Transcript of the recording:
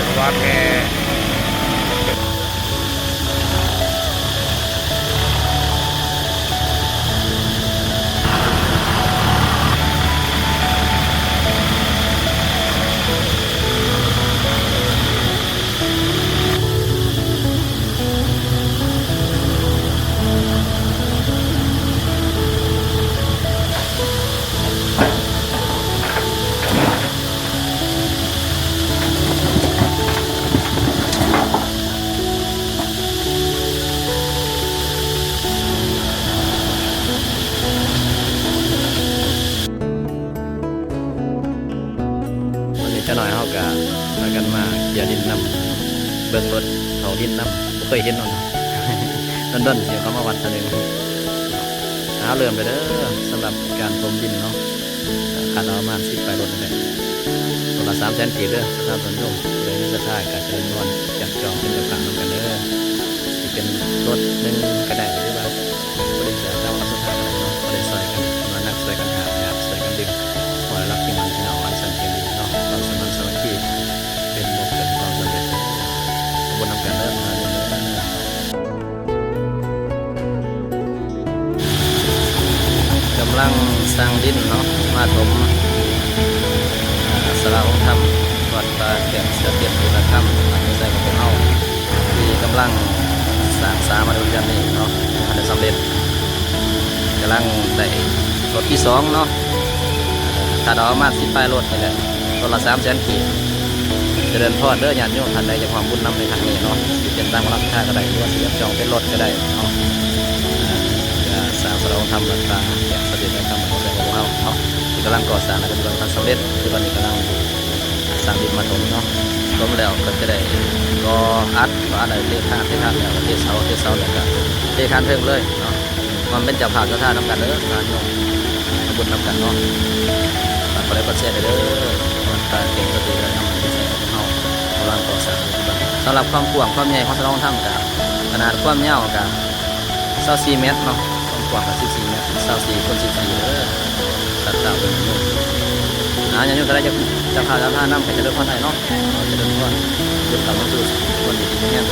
ເພາະວ່າແພ ມື້ນີ້ຊາວນ້ອຍເຮົາກະພາກັນມາເຄຍດິນນຳ ເບິ່ງລົດເຜົາດິນນຳ ບໍ່ເຄີຍເຫັນເນາະ ດົນໆຊິເຂົ້າມາວັດເທື່ອໜຶ່ງ. ເອົາ ເລີ່ມແລ້ວເດີ ສຳລັບການຖົມດິນເນາະ ຄ່າດອງປະມານສິບປາຍລົດນີ້ແຫຼະ ລົດລະສາມແສນກີບເດີ ສະໜັບສະໜູນໂຍມ ຜູ້ໃດມີສັດທາກະຈະເລີນພອນຈັບຈອງເປັນເຈົ້າພາບນຳກັນເດີ ຊິເປັນລົດໜຶ່ງກະໄດ້ ຫຼືວ່າ ບໍລິຈາກຕາມຄວາມສັດທາກໍໄດ້ເນາະ ກໍໄດ້ຊ່ອຍກັນ ວ່ານັກຊ່ອຍກັນຫາບ ຍາກຊ່ອຍກັນດຶງ ຂໍໃຫ້ຮັກທີ່ໝັ້ນພີ່ນ້ອງຫຼາຍຊັ້ນເປັນດີເນາະ ຄວາມສະໝັກສາມັກຄີ ເປັນບໍ່ເກີນຄວາມສຳເລັດເດີ ທຳບຸນນຳກັນເດີ ມາເດີ ກຳລັງສ້າງດິນເນາະ ມາຖົມ ອາ ສາລາໂຮງທຳ ວັດປ່າແກ້ງສະເຕັດ ບຸນນະຄຳ ບ້ານໂພໄຊຂອງພວກເຮົາ ທີ່ກຳລັງສ້າງສາມາໂດຍລຳດັບນີ້ເນາະ ຍັງບໍ່ທັນໄດ້ສຳເລັດ ກຳລັງໄດ້ລົດທີສອງເນາະ ຄ່າດອງປະມານສິບປາຍລົດນີ້ແຫຼະ ລົດລະສາມແສນກີບ ຈະເລີນພອນເດີ ຍາດໂຍມທ່ານໃດຢາກຮ່ວມບຸນນຳໃນຄັ້ງນີ້ເນາະ ຊິເປັນຕາມກຳລັງສັດທາກໍໄດ້ ຫຼືວ່າຊິຈັບຈອງເປັນລົດກໍໄດ້ເນາະ ເພື່ອສ້າງສາລາໂຮງທຳ ວັດປ່າແກ້ງສະເຕັດ ວັດທຳຂອງພວກເຮົາເນາະ ທີ່ກຳລັງກໍ່ສ້າງໃນປັດຈຸບັນທັນສຳເລັດ ຄືຕອນນີ້ກຳລັງ ສ້າງດິນມາຖົມເນາະ ຖົມແລ້ວກໍຈະໄດ້ກໍ່ອັດ ກໍ່ອັດແລ້ວເທຄານ ເທຄານແລ້ວກໍເທເສົາ ເທເສົາແລ້ວກໍເທຄານເທິງເລີຍເນາະ ມາເປັນເຈົ້າພາບສັດທານຳກັນເດີ ສາທຸ ທຳບຸນນຳກັນເນາະ ຝາກກົດໄລກົດແຊໄດ້ເດີ ວັດປ່າແກ້ງສະເຕັດ ວັດທຳຂອງພວກເຮົາ ກຳລັງກໍ່ສ້າງຢູ່ປັດຈຸບັນ ສຳລັບຄວາມກວ້າງຄວາມໃຫຍ່ຂອງສາລາໂຮງທຳກໍ ຂະໜາດຄວາມຍາວກໍ ຊາວສີ່ແມັດເນາະ ຄວາມກວ້າງກໍສິບສີ່ແມັດ ຊາວສີ່ຄູນສິບສີ່ເດີ ສັດທາເພິ່ນຢູ່ ອາ ຍາດໂຍມທ່ານໃດຢາກ ຈະພາ ຈະພານຳ ກໍຈະເລີນພອນໄດ້ເນາະ ຈະເລີນພອນ ບຸນກຳມັນສຸ ຄົນດີທີ່ມີແຮງ.